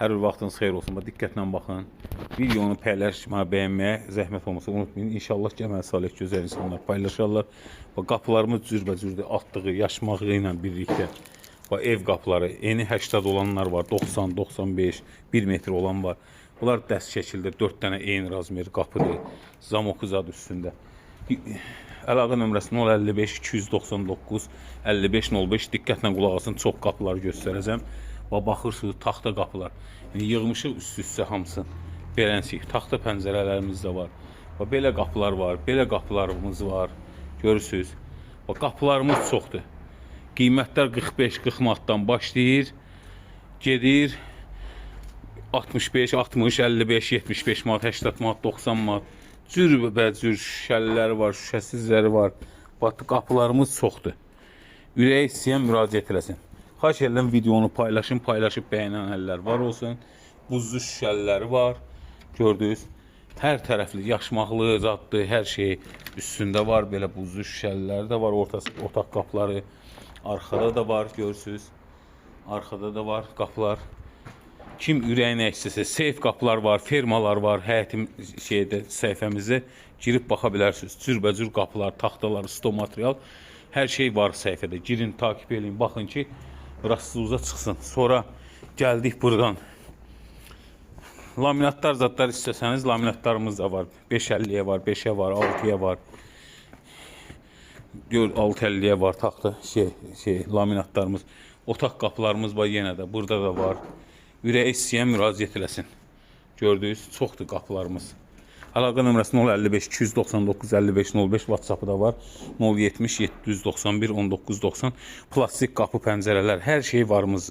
Hər bir vaxtınız xeyir olsun. Bax, diqqətlə baxın. Videonu paylaşmağı, bəyənməyə zəhmət olmasa unutmayın. İnşallah ki, əməl salih gözəl insanlar paylaşarlar. Bax, qapılarımız cürbəcürdür. Atdığı, yaşmağı ilə birlikdə. Bax, ev qapıları eni 80 olanlar var, 90, 95, 1 metr olan var. Bunlar dəst şəkildə 4 dənə eyni razmer qapıdır. Zamoku zad üstündə. Əlaqə nömrəsi 055 299 55 05. Diqqətlə qulaq asın, çox qapıları göstərəcəm. Və baxırsınız, taxta qapılar. Yəni yığmışıq üst-üstə hamısını. Belənsi taxta pəncərələrimiz də var. Və belə qapılar var, belə qapılarımız var. Görürsüz. Və qapılarımız çoxdur. Qiymətlər 45-40 manatdan başlayır. Gedir 65, 60, 55, 75 manat, 80 manat, 90 manat. Cürbəcür şüşəliləri var, şüşəsizləri var. Bax, qapılarımız çoxdur. Ürəyi istəyən müraciət eləsin. Xahiş edirəm, videonu paylaşın, paylaşıb bəyənən əllər var olsun. Buzlu şüşəliləri var. Gördünüz. Hər tərəfli yaşmaqlı, zadlı, hər şey üstündə var. Belə buzlu şüşəliləri də var. Ortası otaq qapıları arxada da var, görürsüz. Arxada da var qapılar. Kim ürəyinə istəsə, seyf qapılar var, fermalar var, həyətim şeydə səhifəmizə girib baxa bilərsiniz. Cürbəcür qapılar, taxtalar, sto material, hər şey var səhifədə. Girin, takip eləyin, baxın ki, rastlığınıza çıxsın. Sonra gəldik buradan. Laminatlar zadlar istəsəniz, laminatlarımız da var. 5.50-yə var, 5-ə var, 6-ya var. Gör, 6.50-yə var taxta şey laminatlarımız. Otaq qapılarımız var yenə də. Burada da var. Ürəyi istəyən müraciət eləsin. Gördünüz, çoxdur qapılarımız. Əlaqə nömrəsi 055 299 55 05, WhatsApp-ı da var. 070 791 19 90. Plastik qapı, pəncərələr, hər şey varımız.